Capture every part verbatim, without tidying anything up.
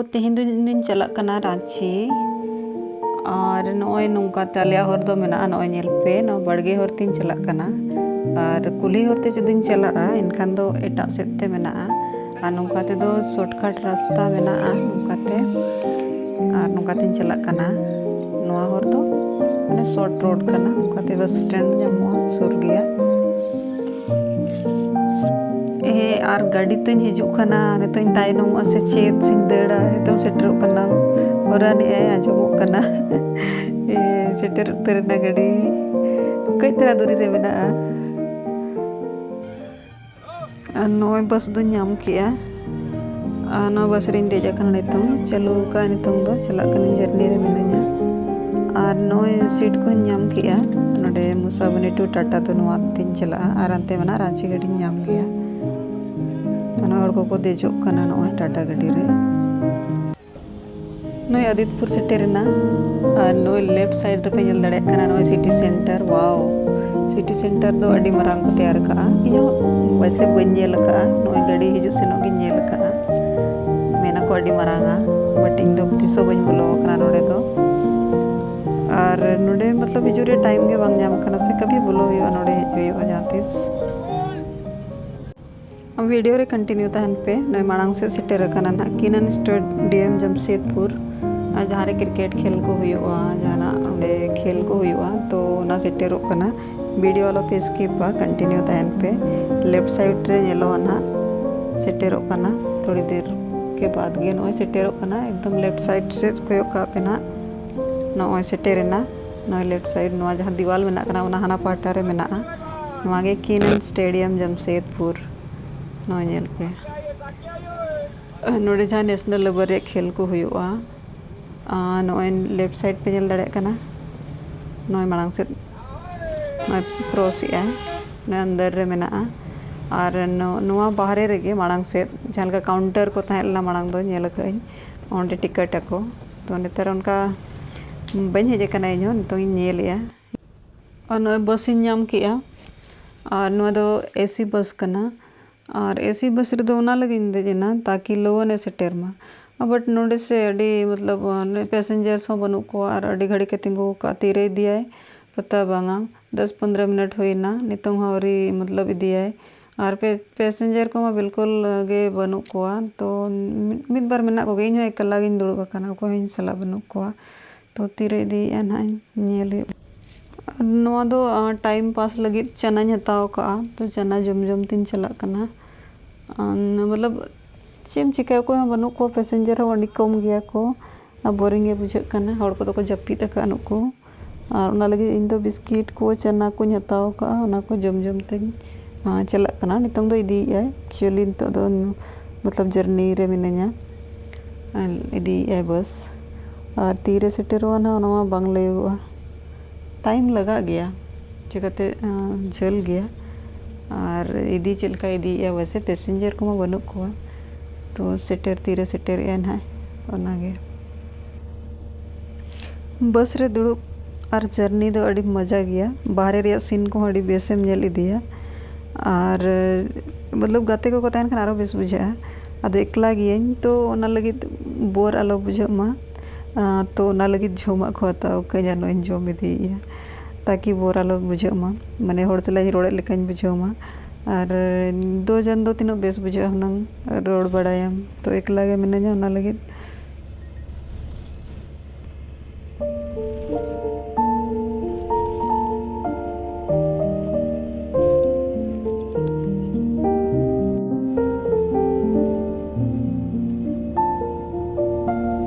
ᱛᱮᱦᱮᱧ ᱫᱚ ᱤᱧ ᱫᱚᱧ ᱪᱟᱞᱟᱜ ᱠᱟᱱᱟ ᱨᱟᱺᱪᱤ᱾ ᱟᱨ ᱱᱚᱜᱼᱚᱭ ᱱᱚᱝᱠᱟ ᱛᱮ ᱟᱞᱮᱭᱟᱜ ᱦᱚᱨ ᱫᱚ ᱢᱮᱱᱟᱜᱼᱟ, ᱱᱚᱜᱼᱚᱭ ᱧᱮᱞ ᱯᱮ, ᱱᱚᱣᱟ ᱵᱟᱲᱜᱮ ᱦᱚᱨ ᱛᱤᱧ ᱪᱟᱞᱟᱜ ᱠᱟᱱᱟ᱾ ᱟᱨ ᱠᱩᱞᱦᱤ ᱦᱚᱨ ᱛᱮ ᱡᱩᱫᱤᱧ ᱪᱟᱞᱟᱜᱼᱟ, ᱮᱱᱠᱷᱟᱱ ᱫᱚ ᱮᱴᱟᱜ ᱥᱮᱫ ᱛᱮ ᱢᱮᱱᱟᱜᱼᱟ᱾ ᱟᱨ ᱱᱚᱝᱠᱟ ᱛᱮᱫᱚ shortcut ᱨᱟᱥᱛᱟ ᱢᱮᱱᱟᱜᱼᱟ ᱱᱚᱝᱠᱟ ᱛᱮ᱾ ᱟᱨ ᱱᱚᱝᱠᱟ ᱛᱤᱧ ᱪᱟᱞᱟᱜ ᱠᱟᱱᱟ᱾ ᱱᱚᱣᱟ ᱦᱚᱨ ᱫᱚ ᱢᱟᱱᱮ short road ᱠᱟᱱᱟ, ᱱᱚᱝᱠᱟ ᱛᱮ bus stand ᱧᱟᱢᱚᱜᱼᱟ, ᱥᱩᱨ ᱜᱮᱭᱟ᱾ ᱮ, ᱟᱨ ᱜᱟᱹᱰᱤ ᱛᱤᱧ ᱦᱤᱡᱩᱜ ᱠᱟᱱᱟ, ᱱᱤᱛᱚᱜ ᱤᱧ ᱛᱟᱭᱱᱚᱢᱚᱜᱼᱟ ᱥᱮ ᱪᱮᱫ ᱥᱮᱧ ᱫᱟᱹᱲᱟ, ᱱᱤᱛᱚᱜ ᱥᱮᱴᱮᱨᱚᱜ ᱠᱟᱱᱟ, horn ᱮᱜᱼᱟᱭ, ᱟᱸᱡᱚᱢᱚᱜ ᱠᱟᱱᱟ᱾ ᱮ, ᱥᱮᱴᱮᱨ ᱩᱛᱟᱹᱨ ᱮᱱᱟ ᱜᱟᱹᱰᱤ, ᱠᱟᱹᱡ ᱫᱷᱟᱨᱟ ᱫᱩᱨᱤ ᱨᱮ ᱢᱮᱱᱟᱜᱼᱟ᱾ ᱟᱨ ᱱᱚᱜᱼᱚᱭ bus ᱫᱚᱧ ᱧᱟᱢ ᱠᱮᱜᱼᱟ᱾ ᱟᱨ ᱱᱚᱣᱟ bus ᱨᱤᱧ ᱫᱮᱡ ᱟᱠᱟᱱᱟ ᱱᱤᱛᱚᱝ, ᱪᱟᱹᱞᱩ ᱟᱠᱟᱫᱼᱟ ᱱᱤᱛᱚᱝ ᱫᱚ, ᱪᱟᱞᱟᱜ ᱠᱟᱹᱱᱟᱹᱧ, journey ᱨᱮ ᱢᱤᱱᱟᱹᱧᱟ᱾ ᱟᱨ ᱱᱚᱜᱼᱚᱭ seat ᱠᱚᱧ ᱧᱟᱢ ᱠᱮᱜᱼᱟ᱾ ᱱᱚᱰᱮ ᱢᱩᱥᱟᱵᱚᱱᱤ to ᱴᱟᱴᱟ ᱫᱚ ᱱᱚᱣᱟ ᱛᱤᱧ ᱪᱟᱞᱟᱜᱼᱟ, ᱟᱨ ᱦᱟᱱᱛᱮ ᱢᱮᱱᱟᱜ ᱨᱟᱺᱪᱤ ᱜᱟᱹᱰᱤᱧ ᱧᱟᱢ ᱜᱮᱭᱟ᱾ ᱚᱱᱟ ᱦᱚᱲ ᱠᱚᱠᱚ ᱫᱮᱡᱚᱜ ᱠᱟᱱᱟ ᱱᱚᱜᱼᱚᱭ ᱴᱟᱴᱟ ᱜᱟᱹᱰᱤ ᱨᱮ᱾ ᱱᱚᱜᱼᱚᱭ ᱟᱫᱤᱛᱯᱩᱨ ᱥᱮᱴᱮᱨᱮᱱᱟ᱾ ᱟᱨ ᱱᱚᱜᱼᱚᱭ left side ᱨᱮᱯᱮ ᱧᱮᱞ ᱫᱟᱲᱮᱭᱟᱜ ᱠᱟᱱᱟ, ᱱᱚᱜᱼᱚᱭ city center᱾ Wow, city center ᱫᱚ ᱟᱹᱰᱤ ᱢᱟᱨᱟᱝ ᱠᱚ ᱛᱮᱭᱟᱨ ᱠᱟᱜᱼᱟ᱾ ᱤᱧ ᱦᱚᱸ ᱣᱮᱥᱮ ᱵᱟᱹᱧ ᱧᱮᱞ ᱟᱠᱟᱫᱼᱟ, ᱱᱚᱜᱼᱚᱭ ᱜᱟᱹᱰᱤ ᱦᱤᱡᱩᱜ ᱥᱮᱱᱚᱜ ᱜᱤᱧ ᱧᱮᱞ ᱟᱠᱟᱫᱼᱟ᱾ ᱢᱮᱱᱟᱠᱚ ᱟᱹᱰᱤ ᱢᱟᱨᱟᱝᱟ, but ᱤᱧ ᱫᱚ ᱛᱤᱥ ᱦᱚᱸ ᱵᱟᱹᱧ ᱵᱚᱞᱚ ᱟᱠᱟᱱᱟ ᱱᱚᱰᱮ ᱫᱚ᱾ ᱟᱨ ᱱᱚᱰᱮ ᱢᱚᱛᱞᱚᱵ ᱦᱤᱡᱩᱜ ᱨᱮ time ᱜᱮ ᱵᱟᱝ ᱧᱟᱢ ᱠᱟᱱᱟ, ᱥᱮ ᱠᱟᱹᱵᱷᱤ ᱵᱚᱞᱚ ᱦᱩᱭᱩᱜᱼᱟ, ᱱᱚᱰᱮ ᱦᱮᱡ ᱦᱩᱭᱩᱜᱼᱟ ᱡᱟᱦᱟᱸ ᱛᱤᱥ᱾ Video ᱨᱮ continue ᱛᱟᱦᱮᱱ ᱯᱮ᱾ ᱱᱚᱜᱼᱚᱭ ᱢᱟᱲᱟᱝ ᱥᱮᱫ ᱥᱮᱴᱮᱨ ᱟᱠᱟᱱᱟ ᱱᱟᱦᱟᱜ, ᱠᱤᱱᱟᱱ stadium ᱡᱟᱢᱥᱮᱫᱽᱯᱩᱨ, ᱟᱨ ᱡᱟᱦᱟᱸ ᱨᱮ cricket ᱠᱷᱮᱞ ᱠᱚ ᱦᱩᱭᱩᱜᱼᱟ, ᱡᱟᱦᱟᱱᱟᱜ ᱚᱸᱰᱮ ᱠᱷᱮᱞ ᱠᱚ ᱦᱩᱭᱩᱜᱼᱟ, ᱛᱚ ᱚᱱᱟ ᱥᱮᱴᱮᱨᱚᱜ ᱠᱟᱱᱟ᱾ Video ᱟᱞᱚ ᱯᱮ skipᱟ, continue ᱛᱟᱦᱮᱱ ᱯᱮ᱾ Left side ᱨᱮ ᱧᱮᱞᱚᱜᱼᱟ ᱱᱟᱦᱟᱜ, ᱥᱮᱴᱮᱨᱚᱜ ᱠᱟᱱᱟ᱾ ᱛᱷᱚᱲᱤ ᱫᱮᱨ ᱠᱮ ᱵᱟᱫᱽ ᱜᱮ ᱱᱚᱜᱼᱚᱭ ᱥᱮᱴᱮᱨᱚᱜ ᱠᱟᱱᱟ᱾ ᱮᱠᱫᱚᱢ left side ᱥᱮᱫ ᱠᱚᱭᱚᱜ ᱠᱟᱜ ᱯᱮ ᱱᱟᱦᱟᱜ, ᱱᱚᱜᱼᱚᱭ ᱥᱮᱴᱮᱨᱮᱱᱟ᱾ ᱱᱚᱜᱼᱚᱭ left side, ᱱᱚᱣᱟ ᱡᱟᱦᱟᱸ ᱫᱤᱣᱟᱞ ᱢᱮᱱᱟᱜ ᱠᱟᱱᱟ, ᱚᱱᱟ ᱦᱟᱱᱟ ᱯᱟᱦᱴᱟ ᱨᱮ ᱢᱮᱱᱟᱜᱼᱟ᱾ ᱱᱚᱣᱟ ᱜᱮ ᱠᱤᱱᱟᱱ stadium ᱡᱟᱢᱥᱮᱫᱽᱯᱩᱨ᱾ ᱱᱚᱜᱼᱚᱭ ᱧᱮᱞ ᱯᱮ, ᱱᱚᱰᱮ ᱡᱟᱦᱟᱸ national level ᱨᱮᱭᱟᱜ ᱠᱷᱮᱞ ᱠᱚ ᱦᱩᱭᱩᱜᱼᱟ᱾ ᱟᱨ ᱱᱚᱜᱼᱚᱭ left side ᱯᱮ ᱧᱮᱞ ᱫᱟᱲᱮᱭᱟᱜ ᱠᱟᱱᱟ, ᱱᱚᱜᱼᱚᱭ ᱢᱟᱲᱟᱝ ᱥᱮᱫ ᱱᱚᱜᱼᱚᱭ cross ᱮᱜᱼᱟᱭ, ᱱᱚᱜᱼᱚᱭ ᱟᱱᱫᱟᱨ ᱨᱮ ᱢᱮᱱᱟᱜᱼᱟ᱾ ᱟᱨ ᱱᱚ-, ᱱᱚᱣᱟ ᱵᱟᱦᱨᱮ ᱨᱮᱜᱮ ᱢᱟᱲᱟᱝ ᱥᱮᱫ ᱡᱟᱦᱟᱸ ᱞᱮᱠᱟ counter ᱠᱚ ᱛᱟᱦᱮᱸ ᱞᱮᱱᱟ ᱢᱟᱲᱟᱝ ᱫᱚ, ᱧᱮᱞ ᱟᱠᱟᱫ ᱟᱹᱧ ᱚᱸᱰᱮ ᱴᱤᱠᱤᱴ ᱟᱠᱚ᱾ ᱛᱚ ᱱᱮᱛᱟᱨ ᱚᱱᱠᱟ ᱵᱟᱹᱧ ᱦᱮᱡ ᱟᱠᱟᱱᱟ ᱤᱧ ᱦᱚᱸ, ᱱᱤᱛᱚᱝ ᱤᱧ ᱧᱮᱞᱮᱜᱼᱟ᱾ ᱟᱨ ᱱᱚᱜᱼᱚᱭ ᱵᱟᱥ ᱤᱧ ᱧᱟᱢ ᱠᱮᱜᱼᱟ, ᱟᱨ ᱱᱚᱣᱟ ᱫᱚ AC ᱵᱟᱥ ᱠᱟᱱᱟ᱾ ᱟᱨ AC ᱵᱟᱥ ᱨᱮᱫᱚ ᱚᱱᱟ ᱞᱟᱹᱜᱤᱫ ᱤᱧ ᱫᱮᱡ ᱮᱱᱟ, ᱛᱟᱠᱤ ᱞᱚᱜᱚᱱ ᱮ ᱥᱮᱴᱮᱨ ᱢᱟ᱾ ᱵᱟᱴ ᱱᱚᱰᱮ ᱥᱮ ᱟᱹᱰᱤ ᱢᱚᱛᱞᱚᱵ ᱯᱮᱥᱮᱧᱡᱟᱨᱥ ᱦᱚᱸ ᱵᱟᱹᱱᱩᱜ ᱠᱚᱣᱟ ᱟᱨ ᱟᱹᱰᱤ ᱜᱷᱟᱹᱲᱤ ᱠᱟᱛᱮ ᱠᱚ ᱠᱟᱜ, ᱛᱤᱨᱮ ᱤᱫᱤᱭᱟᱭ ᱯᱟᱛᱟ ᱵᱟᱝᱟ᱾ ᱫᱚᱥ ᱯᱚᱱᱫᱽᱨᱚ ᱢᱤᱱᱤᱴ ᱦᱩᱭᱱᱟ, ᱱᱤᱛᱚᱝ ᱦᱚᱸ ᱟᱹᱣᱨᱤ ᱢᱚᱛᱞᱚᱵ ᱤᱫᱤᱭᱟᱭ᱾ ᱟᱨ ᱯᱮ ᱯᱮᱥᱮᱧᱡᱟᱨ ᱠᱚᱢᱟ ᱵᱤᱞᱠᱩᱞ ᱜᱮ ᱵᱟᱹᱱᱩᱜ ᱠᱚᱣᱟ᱾ ᱛᱚ ᱢᱤᱫ ᱵᱟᱨ ᱢᱮᱱᱟᱜ ᱠᱚᱜᱮᱭᱟ, ᱤᱧ ᱦᱚᱸ ᱮᱠᱞᱟ ᱜᱤᱧ ᱫᱩᱲᱩᱵ ᱟᱠᱟᱱᱟ, ᱚᱠᱚᱭ ᱦᱚᱸ ᱤᱧ ᱥᱟᱞᱟᱜ ᱵᱟᱹᱱᱩᱜ ᱠᱚᱣᱟ᱾ ᱛᱚ ᱛᱤᱨᱮ ᱤᱫᱤᱭᱮᱫᱼᱟ ᱱᱟᱦᱟᱜ ᱤᱧ ᱧᱮᱞ ᱦᱩᱭᱩᱜᱼᱟ᱾ ᱱᱚᱣᱟ ᱫᱚ ᱴᱟᱭᱤᱢ ᱯᱟᱥ ᱞᱟᱹᱜᱤᱫ ᱪᱟᱱᱟᱧ ᱦᱟᱛᱟᱣ ᱠᱟᱜᱼᱟ᱾ ᱛᱚ ᱪᱟᱱᱟ ᱡᱚᱢ ᱡᱚᱢ ᱛᱤᱧ ᱪᱟᱞᱟᱜ ᱠᱟᱱᱟ᱾ ᱢᱚᱛᱞᱚᱵ ᱪᱮᱫ ᱮᱢ ᱪᱤᱠᱟᱹᱭᱟ, ᱚᱠᱚᱭ ᱦᱚᱸ ᱵᱟᱹᱱᱩᱜ ᱠᱚᱣᱟ, ᱯᱮᱥᱮᱧᱡᱟᱨ ᱦᱚᱸ ᱟᱹᱰᱤ ᱠᱚᱢ ᱜᱮᱭᱟ ᱠᱚ᱾ ᱟᱨ ᱵᱳᱨᱤᱝ ᱜᱮ ᱵᱩᱡᱷᱟᱹᱜ ᱠᱟᱱᱟ, ᱦᱚᱲ ᱠᱚᱫᱚ ᱠᱚ ᱡᱟᱹᱯᱤᱫ ᱟᱠᱟᱫ ᱱᱩᱠᱩ᱾ ᱟᱨ ᱚᱱᱟ ᱞᱟᱹᱜᱤᱫ ᱤᱧ ᱫᱚ ᱵᱤᱥᱠᱤᱴ ᱠᱚ, ᱪᱟᱱᱟ ᱠᱚᱧ ᱦᱟᱛᱟᱣ ᱠᱟᱜᱼᱟ, ᱚᱱᱟ ᱠᱚ ᱡᱚᱢ ᱡᱚᱢ ᱛᱮᱧ ᱪᱟᱞᱟᱜ ᱠᱟᱱᱟ᱾ ᱱᱤᱛᱚᱝ ᱫᱚ ᱤᱫᱤᱭᱮᱫᱼᱟᱭ, ᱮᱠᱪᱩᱭᱮᱞᱤ ᱱᱤᱛᱚᱜ ᱫᱚ ᱢᱚᱛᱞᱚᱵ ᱡᱟᱨᱱᱤ ᱨᱮ ᱢᱤᱱᱟᱹᱧᱟ᱾ ᱟᱨ ᱤᱫᱤᱭᱮᱫᱼᱟᱭ ᱵᱟᱥ᱾ ᱟᱨ ᱛᱤᱨᱮ ᱥᱮᱴᱮᱨᱚᱜᱼᱟ ᱱᱟᱦᱟᱜ, ᱚᱱᱟ ᱢᱟ ᱵᱟᱝ ᱞᱟᱹᱭᱚᱜᱚᱜᱼᱟ᱾ ᱴᱟᱭᱤᱢ ᱞᱟᱜᱟᱜ ᱜᱮᱭᱟ, ᱪᱤᱠᱟᱹᱛᱮ ᱡᱷᱟᱹᱞ ᱜᱮᱭᱟ᱾ ᱟᱨ ᱤᱫᱤ ᱪᱮᱫ ᱞᱮᱠᱟ ᱤᱫᱤᱭᱮᱫᱼᱟ, ᱵᱟᱥᱮ ᱯᱮᱥᱮᱧᱡᱟᱨ ᱠᱚᱢᱟ ᱵᱟᱹᱱᱩᱜ ᱠᱚᱣᱟ᱾ ᱛᱚ ᱥᱮᱴᱮᱨ ᱛᱤᱨᱮ ᱥᱮᱴᱮᱨᱮᱜᱼᱟᱭ ᱱᱟᱦᱟᱜ, ᱚᱱᱟᱜᱮ᱾ ᱵᱟᱥ ᱨᱮ ᱫᱩᱲᱩᱵ ᱟᱨ ᱡᱟᱨᱱᱤ ᱫᱚ ᱟᱹᱰᱤ ᱢᱚᱡᱟ ᱜᱮᱭᱟ᱾ ᱵᱟᱦᱨᱮ ᱨᱮᱭᱟᱜ ᱥᱤᱱ ᱠᱚᱦᱚᱸ ᱟᱹᱰᱤ ᱵᱮᱥᱮᱢ ᱧᱮᱞ ᱤᱫᱤᱭᱟ᱾ ᱟᱨ ᱢᱚᱛᱞᱚᱵ ᱜᱟᱛᱮ ᱠᱚᱠᱚ ᱛᱟᱦᱮᱱ ᱠᱷᱟᱱ ᱟᱨᱚ ᱵᱮᱥ ᱵᱩᱡᱷᱟᱹᱜᱼᱟ᱾ ᱟᱫᱚ ᱮᱠᱞᱟ ᱜᱤᱭᱟᱹᱧ, ᱛᱚ ᱚᱱᱟ ᱞᱟᱹᱜᱤᱫ ᱵᱳᱨ ᱟᱞᱚ ᱵᱩᱡᱷᱟᱹᱜ ᱢᱟ᱾ ᱛᱚ ᱚᱱᱟ ᱞᱟᱹᱜᱤᱫ ᱡᱚᱢᱟᱜ ᱠᱚ ᱦᱟᱛᱟᱣ ᱠᱟᱹᱧ ᱟᱨ ᱱᱚᱜᱼᱚᱭ ᱤᱧ ᱡᱚᱢ ᱤᱫᱤᱭᱮᱫᱼᱟ, ᱛᱟᱠᱤ ᱵᱳᱨ ᱟᱞᱚ ᱵᱩᱡᱷᱟᱹᱜ ᱢᱟ, ᱢᱟᱱᱮ ᱦᱚᱲ ᱥᱟᱞᱟᱜ ᱤᱧ ᱨᱚᱲᱮᱫ ᱞᱮᱠᱟᱧ ᱵᱩᱡᱷᱟᱹᱣ ᱢᱟ᱾ ᱟᱨ ᱫᱩ ᱡᱚᱱ ᱫᱚ ᱛᱤᱱᱟᱹᱜ ᱵᱮᱥ ᱵᱩᱡᱷᱟᱹᱜᱼᱟ ᱦᱩᱱᱟᱹᱝ, ᱨᱚᱲ ᱵᱟᱲᱟᱭᱟᱢ᱾ ᱛᱚ ᱮᱠᱞᱟ ᱜᱮ ᱢᱤᱱᱟᱹᱧᱟ, ᱚᱱᱟ ᱞᱟᱹᱜᱤᱫ᱾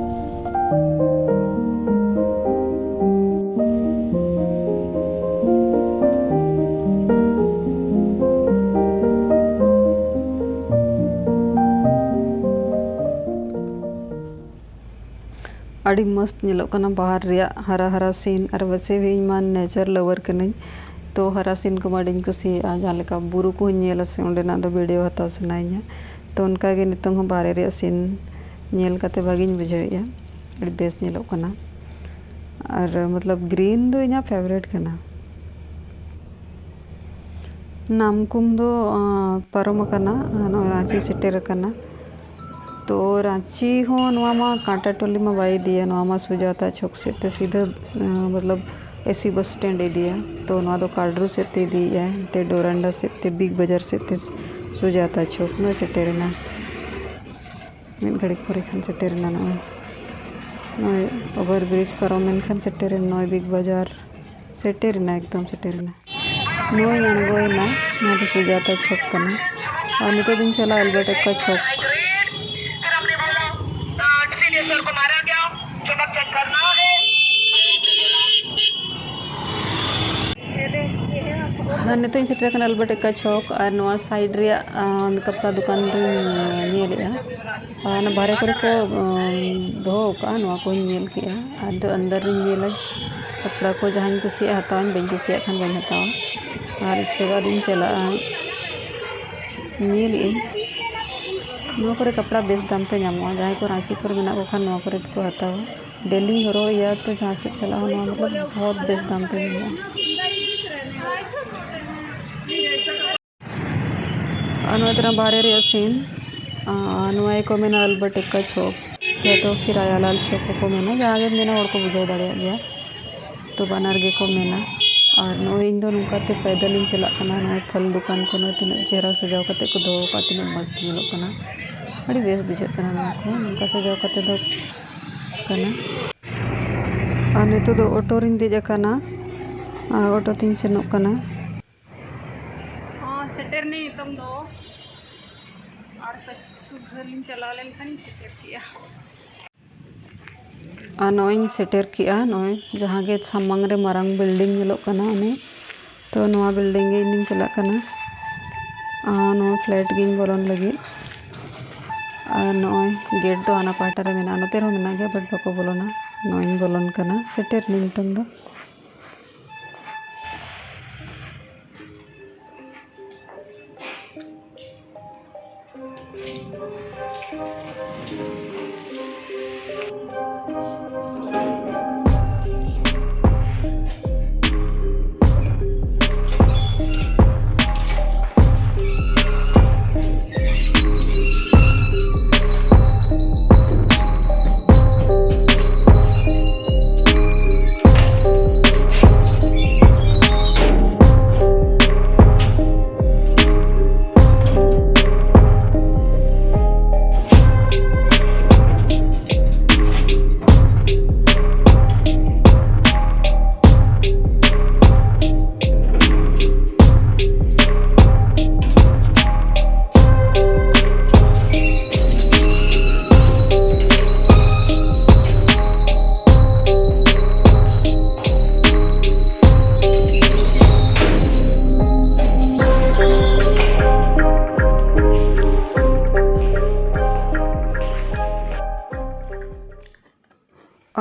ᱟᱹᱰᱤ ᱢᱚᱥᱛ ᱧᱮᱞᱚᱜ ᱠᱟᱱᱟ ᱵᱟᱦᱟᱨ ᱨᱮᱭᱟᱜ ᱦᱟᱨᱟ ᱦᱟᱨᱟ ᱥᱤᱱ᱾ ᱟᱨ ᱵᱮᱥᱮ ᱵᱷᱤ ᱤᱧ ᱢᱟ ᱱᱮᱪᱟᱨ ᱞᱟᱵᱷᱟᱨ ᱠᱟᱹᱱᱟᱹᱧ, ᱛᱚ ᱦᱟᱨᱟ ᱥᱤᱱ ᱠᱚᱢᱟ ᱟᱹᱰᱤᱧ ᱠᱩᱥᱤᱭᱟᱜᱼᱟ᱾ ᱡᱟᱦᱟᱸ ᱞᱮᱠᱟ ᱵᱩᱨᱩ ᱠᱚᱦᱚᱸᱧ ᱧᱮᱞᱟ ᱥᱮ, ᱚᱸᱰᱮᱱᱟᱜ ᱫᱚ ᱵᱷᱤᱰᱤᱭᱳ ᱦᱟᱛᱟᱣ ᱥᱟᱱᱟᱭᱤᱧᱟ᱾ ᱛᱚ ᱚᱱᱠᱟᱜᱮ ᱱᱤᱛᱚᱝ ᱦᱚᱸ ᱵᱟᱦᱨᱮ ᱨᱮᱭᱟᱜ ᱥᱤᱱ ᱧᱮᱞ ᱠᱟᱛᱮ ᱵᱷᱟᱜᱮᱧ ᱵᱩᱡᱷᱟᱹᱣᱮᱫᱼᱟ, ᱟᱹᱰᱤ ᱵᱮᱥ ᱧᱮᱞᱚᱜ ᱠᱟᱱᱟ᱾ ᱟᱨ ᱢᱚᱛᱞᱚᱵ ᱜᱨᱤᱱ ᱫᱚ ᱤᱧᱟᱹᱜ ᱯᱷᱮᱵᱟᱨᱮᱴ ᱠᱟᱱᱟ᱾ ᱱᱟᱢᱠᱩᱢ ᱫᱚ ᱯᱟᱨᱚᱢ ᱟᱠᱟᱱᱟ, ᱱᱚᱜᱼᱚᱭ ᱨᱟᱺᱪᱤ ᱥᱮᱴᱮᱨ ᱟᱠᱟᱱᱟ᱾ ᱛᱚ ᱨᱟᱸᱪᱤ ᱦᱚᱸ ᱱᱚᱣᱟ ᱢᱟ ᱠᱟᱸᱴᱟᱴᱚᱞᱤ ᱢᱟ ᱵᱟᱭ ᱤᱫᱤᱭᱟ, ᱱᱚᱣᱟ ᱢᱟ ᱥᱩᱡᱟᱛᱟ ᱪᱷᱚᱠ ᱥᱮᱫ ᱛᱮ ᱥᱤᱫᱷᱟᱹ, ᱟᱸ, ᱢᱚᱛᱞᱚᱵ ᱮᱥᱤ ᱵᱟᱥ ᱥᱴᱮᱱᱰ ᱤᱫᱤᱭᱟ᱾ ᱛᱚ ᱱᱚᱣᱟ ᱫᱚ ᱠᱟᱰᱨᱩ ᱥᱮᱫ ᱛᱮ ᱤᱫᱤᱭᱮᱫᱼᱟ, ᱮᱱᱛᱮ ᱰᱳᱨᱟᱱᱰᱟ ᱥᱮᱫ ᱛᱮ, ᱵᱤᱜᱽ ᱵᱟᱡᱟᱨ ᱥᱮᱫ ᱛᱮ ᱥᱩᱡᱟᱛᱟ ᱪᱷᱚᱠ ᱱᱚᱜᱼᱚᱭ ᱥᱮᱴᱮᱨᱮᱱᱟ᱾ ᱢᱤᱫ ᱜᱷᱟᱹᱲᱤᱡ ᱯᱚᱨᱮ ᱠᱷᱟᱱ ᱥᱮᱴᱮᱨᱮᱱᱟ ᱱᱚᱜᱼᱚᱭ᱾ ᱱᱚᱜᱼᱚᱭ ᱚᱵᱷᱟᱨ ᱵᱨᱤᱡᱽ ᱯᱟᱨᱚᱢ ᱮᱱ ᱠᱷᱟᱱ ᱥᱮᱴᱮᱨᱮᱱᱟ ᱱᱚᱜᱼᱚᱭ ᱵᱤᱜᱽ ᱵᱟᱡᱟᱨ᱾ ᱥᱮᱴᱮᱨᱮᱱᱟ, ᱮᱠᱫᱚᱢ ᱥᱮᱴᱮᱨᱮᱱᱟ᱾ ᱱᱚᱜᱼᱚᱭ ᱤᱧ ᱟᱬᱜᱚᱭᱮᱱᱟ, ᱱᱚᱣᱟ ᱫᱚ ᱥᱩᱡᱟᱛᱟ ᱪᱷᱚᱠ ᱠᱟᱱᱟ᱾ ᱟᱨ ᱱᱤᱛᱚᱜ ᱫᱚᱧ ᱪᱟᱞᱟᱜᱼᱟ ᱟᱞᱵᱟᱨᱴ ᱮᱠᱟ ᱪᱷᱚᱠ᱾ ᱦᱮᱸ, ᱱᱤᱛᱚᱜ ᱤᱧ ᱥᱮᱴᱮᱨ ᱟᱠᱟᱱᱟ ᱟᱞᱵᱟᱨᱴ ᱮᱠᱟ ᱪᱷᱚᱠ, ᱟᱨ ᱱᱚᱣᱟ ᱥᱟᱭᱤᱰ ᱨᱮᱭᱟᱜ, ᱟᱸ, ᱠᱟᱯᱲᱟ ᱫᱚᱠᱟᱱ ᱨᱤᱧ, ᱟᱸ, ᱧᱮᱞᱮᱫᱼᱟ᱾ ᱟᱨ ᱚᱱᱟ ᱵᱟᱦᱨᱮ ᱠᱚᱨᱮ ᱠᱚ, ᱟᱸ, ᱫᱚᱦᱚ ᱟᱠᱟᱫᱼᱟ, ᱱᱚᱣᱟ ᱠᱚᱧ ᱧᱮᱞ ᱠᱮᱫᱼᱟ᱾ ᱟᱫᱚ ᱟᱱᱫᱟᱨ ᱨᱤᱧ ᱧᱮᱞᱟ, ᱠᱟᱯᱲᱟ ᱠᱚ ᱡᱟᱦᱟᱸᱧ ᱠᱩᱥᱤᱭᱟᱜᱼᱟ ᱦᱟᱛᱟᱣᱟᱹᱧ, ᱵᱟᱹᱧ ᱠᱩᱥᱤᱭᱟᱜ ᱠᱷᱟᱱ ᱵᱟᱹᱧ ᱦᱟᱛᱟᱣᱟ᱾ ᱟᱨ ᱤᱥᱠᱮ ᱵᱟᱫ ᱤᱧ ᱪᱟᱞᱟᱜᱼᱟ, ᱧᱮᱞᱮᱫ ᱟᱹᱧ ᱱᱚᱣᱟ ᱠᱚᱨᱮ ᱠᱟᱯᱲᱟ ᱵᱮᱥ ᱫᱟᱢ ᱛᱮ ᱧᱟᱢᱚᱜᱼᱟ᱾ ᱡᱟᱦᱟᱸᱭ ᱠᱚ ᱨᱟᱸᱪᱤ ᱠᱚᱨᱮ ᱢᱮᱱᱟᱜ ᱠᱚ ᱠᱷᱟᱱ ᱱᱚᱣᱟ ᱠᱚᱨᱮ ᱫᱚᱠᱚ ᱦᱟᱛᱟᱣᱟ᱾ ᱰᱮᱞᱤ ᱦᱚᱨᱚᱜ ᱤᱭᱟᱹ ᱛᱚ ᱡᱟᱦᱟᱸ ᱥᱮᱫ ᱪᱟᱞᱟᱜ ᱦᱚᱸ ᱱᱚᱣᱟ ᱢᱚᱛᱞᱚᱵ ᱵᱚᱦᱩᱛ ᱵᱮᱥ ᱫᱟᱢ ᱛᱮ ᱧᱟᱢᱚᱜᱼᱟ᱾ ᱟᱨ ᱱᱚᱣᱟ ᱛᱚᱨᱟ ᱵᱟᱦᱨᱮ ᱨᱮᱭᱟᱜ ᱥᱤᱱ, ᱟᱨ ᱱᱚᱣᱟ ᱜᱮᱠᱚ ᱢᱮᱱᱟ ᱟᱞᱵᱟᱨᱴ ᱮᱠᱟ ᱪᱷᱚᱠ, ᱭᱟ ᱛᱚ ᱯᱷᱤᱨ ᱟᱭᱟᱞᱟᱞ ᱪᱷᱚᱠ ᱦᱚᱸᱠᱚ ᱢᱮᱱᱟ, ᱡᱟᱦᱟᱸ ᱜᱮᱢ ᱢᱮᱱᱟ ᱦᱚᱲ ᱠᱚ ᱵᱩᱡᱷᱟᱹᱣ ᱫᱟᱲᱮᱭᱟᱜ ᱜᱮᱭᱟ᱾ ᱛᱚ ᱵᱟᱱᱟᱨ ᱜᱮᱠᱚ ᱢᱮᱱᱟ᱾ ᱟᱨ ᱱᱚᱜᱼᱚᱭ ᱤᱧ ᱫᱚ ᱱᱚᱝᱠᱟ ᱛᱮ ᱯᱟᱭᱫᱟᱞ ᱤᱧ ᱪᱟᱞᱟᱜ ᱠᱟᱱᱟ᱾ ᱱᱚᱜᱼᱚᱭ ᱯᱷᱚᱞ ᱫᱚᱠᱟᱱ ᱠᱚ ᱱᱚᱜᱼᱚᱭ ᱛᱤᱱᱟᱹᱜ ᱪᱮᱦᱨᱟ ᱥᱟᱡᱟᱣ ᱠᱟᱛᱮ ᱠᱚ ᱫᱚᱦᱚ ᱟᱠᱟᱫ, ᱛᱤᱱᱟᱹᱜ ᱢᱚᱡᱽ ᱧᱮᱞᱚᱜ ᱠᱟᱱᱟ, ᱟᱹᱰᱤ ᱵᱮᱥ ᱵᱩᱡᱷᱟᱹᱜ ᱠᱟᱱᱟ᱾ ᱱᱚᱣᱟ ᱠᱚ ᱱᱚᱝᱠᱟ ᱥᱟᱡᱟᱣ ᱠᱟᱛᱮ ᱫᱚ ᱠᱟᱱᱟ᱾ ᱟᱨ ᱱᱤᱛᱚᱜ ᱫᱚ ᱚᱴᱳ ᱨᱤᱧ ᱫᱮᱡ ᱟᱠᱟᱱᱟ, ᱟᱨ ᱚᱴᱳ ᱛᱤᱧ ᱥᱮᱱᱚᱜ ᱠᱟᱱᱟ᱾ ᱦᱚᱸ, ᱥᱮᱴᱮᱨ ᱱᱟᱹᱧ ᱱᱤᱛᱚᱝ ᱫᱚ᱾ ᱟᱨ ᱠᱤᱪᱷᱩ ᱜᱷᱟᱹᱲ ᱞᱤᱧ ᱪᱟᱞᱟᱣ ᱞᱮᱱᱠᱷᱟᱱ ᱤᱧ ᱥᱮᱴᱮᱨ ᱠᱮᱜᱼᱟ᱾ ᱟᱨ ᱱᱚᱜᱼᱚᱭ ᱤᱧ ᱥᱮᱴᱮᱨ ᱠᱮᱜᱼᱟ, ᱱᱚᱜᱼᱚᱭ ᱡᱟᱦᱟᱸ ᱜᱮ ᱥᱟᱢᱟᱝ ᱨᱮ ᱢᱟᱨᱟᱝ ᱵᱤᱞᱰᱤᱝ ᱧᱮᱞᱚᱜ ᱠᱟᱱᱟ ᱚᱱᱮ, ᱛᱚ ᱱᱚᱣᱟ ᱵᱤᱞᱰᱤᱝ ᱜᱮ ᱤᱧ ᱫᱩᱧ ᱪᱟᱞᱟᱜ ᱠᱟᱱᱟ᱾ ᱟᱨ ᱱᱚᱣᱟ ᱯᱷᱞᱮᱴ ᱜᱤᱧ ᱵᱚᱞᱚᱱ ᱞᱟᱹᱜᱤᱫ᱾ ᱟᱨ ᱱᱚᱜᱼᱚᱭ ᱜᱮᱴ ᱫᱚ ᱦᱟᱱᱟ ᱯᱟᱦᱴᱟ ᱨᱮ ᱢᱮᱱᱟᱜᱼᱟ, ᱱᱚᱛᱮ ᱨᱮᱦᱚᱸ ᱢᱮᱱᱟᱜ ᱜᱮᱭᱟ, but ᱵᱟᱠᱚ ᱵᱚᱞᱚᱱᱟ᱾ ᱱᱚᱜᱼᱚᱭ ᱤᱧ ᱵᱚᱞᱚᱱ ᱠᱟᱱᱟ, ᱥᱮᱴᱮᱨ ᱱᱟᱹᱧ ᱱᱤᱛᱚᱝ ᱫᱚ᱾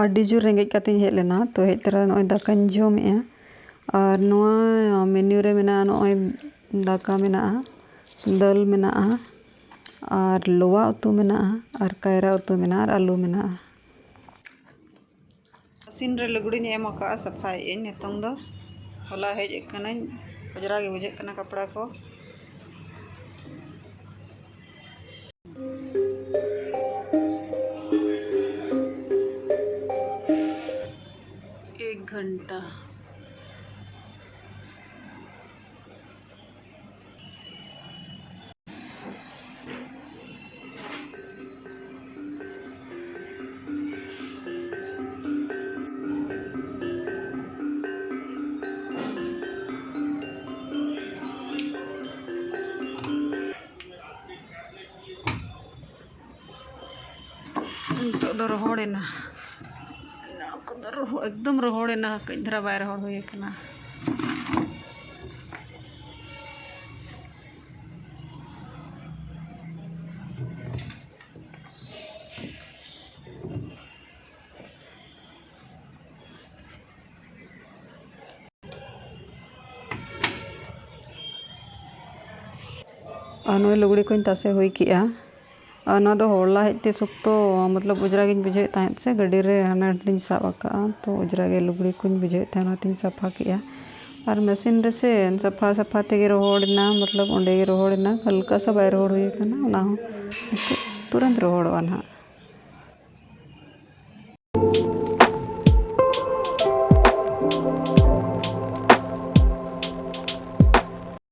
ᱟᱹᱰᱤ ᱡᱳᱨ ᱨᱮᱸᱜᱮᱡ ᱠᱟᱛᱮᱧ ᱦᱮᱡ ᱞᱮᱱᱟ, ᱛᱚ ᱦᱮᱡ ᱛᱚᱨᱟ ᱱᱚᱜᱼᱚᱭ ᱫᱟᱠᱟᱧ ᱡᱚᱢᱮᱜᱼᱟ᱾ ᱟᱨ ᱱᱚᱣᱟ ᱢᱮᱱᱤᱭᱩ ᱨᱮ ᱢᱮᱱᱟᱜᱼᱟ, ᱱᱚᱜᱼᱚᱭ ᱫᱟᱠᱟ ᱢᱮᱱᱟᱜᱼᱟ, ᱫᱟᱹᱞ ᱢᱮᱱᱟᱜᱼᱟ, ᱟᱨ ᱞᱚᱣᱟ ᱩᱛᱩ ᱢᱮᱱᱟᱜᱼᱟ, ᱟᱨ ᱠᱟᱭᱨᱟ ᱩᱛᱩ ᱢᱮᱱᱟᱜᱼᱟ, ᱟᱨ ᱟᱹᱞᱩ ᱢᱮᱱᱟᱜᱼᱟ᱾ ᱢᱮᱥᱤᱱ ᱨᱮ ᱞᱩᱜᱽᱲᱤᱧ ᱮᱢ ᱟᱠᱟᱫᱼᱟ, ᱥᱟᱯᱷᱟᱭᱮᱫ ᱟᱹᱧ ᱱᱤᱛᱚᱝ ᱫᱚ᱾ ᱦᱚᱞᱟ ᱦᱮᱡ ᱟᱠᱟᱱᱟᱹᱧ, ᱚᱡᱽᱨᱟ ᱜᱮ ᱵᱩᱡᱷᱟᱹᱜ ᱠᱟᱱᱟ ᱠᱟᱯᱲᱟ ᱠᱚ᱾ एक घंटा। ᱱᱤᱛᱚᱜ ᱫᱚ ᱨᱚᱦᱚᱲᱮᱱᱟ᱾ ᱱᱚᱣᱟ ᱠᱚᱫᱚ ᱨᱚᱦᱚᱲ, ᱮᱠᱫᱚᱢ ᱨᱚᱦᱚᱲᱮᱱᱟ, ᱠᱟᱹᱡ ᱫᱷᱟᱨᱟ ᱵᱟᱭ ᱨᱚᱦᱚᱲ ᱦᱩᱭ ᱟᱠᱟᱱᱟ᱾ ᱟᱨ ᱱᱚᱜᱼᱚᱭ ᱞᱩᱜᱽᱲᱤ ᱠᱚᱧ ᱛᱟᱥᱮ ᱦᱩᱭ ᱠᱮᱜᱼᱟ᱾ ᱟᱨ ᱱᱚᱣᱟ ᱫᱚ ᱦᱚᱞᱟ ᱦᱮᱡ ᱛᱮ ᱥᱚᱠᱛᱚ, ᱢᱚᱛᱞᱚᱵ, ᱚᱡᱽᱨᱟ ᱜᱤᱧ ᱵᱩᱡᱷᱟᱹᱣᱮᱫ ᱛᱟᱦᱮᱸᱫ ᱥᱮ, ᱜᱟᱹᱰᱤ ᱨᱮ ᱦᱟᱱᱟ ᱱᱟᱰᱮᱧ ᱥᱟᱵ ᱟᱠᱟᱜᱼᱟ, ᱛᱚ ᱚᱡᱽᱨᱟ ᱜᱮ ᱞᱩᱜᱽᱲᱤ ᱠᱚᱧ ᱵᱩᱡᱷᱟᱹᱣᱮᱫ ᱛᱟᱦᱮᱸᱫ, ᱚᱱᱟᱛᱤᱧ ᱥᱟᱯᱷᱟ ᱠᱮᱜᱼᱟ᱾ ᱟᱨ ᱢᱮᱥᱤᱱ ᱨᱮᱥᱮ ᱥᱟᱯᱷᱟ ᱥᱟᱯᱷᱟ ᱛᱮᱜᱮ ᱨᱚᱦᱚᱲ ᱮᱱᱟ, ᱢᱚᱛᱞᱚᱵ, ᱚᱸᱰᱮ ᱜᱮ ᱨᱚᱦᱚᱲ ᱮᱱᱟ, ᱦᱟᱞᱠᱟ ᱥᱟ ᱵᱟᱭ ᱨᱚᱦᱚᱲ ᱦᱩᱭ ᱟᱠᱟᱱᱟ, ᱚᱱᱟ ᱦᱚᱸ ᱛᱩᱨᱟᱹᱱᱛ ᱨᱚᱦᱚᱲᱚᱜᱼᱟ ᱱᱟᱦᱟᱜ᱾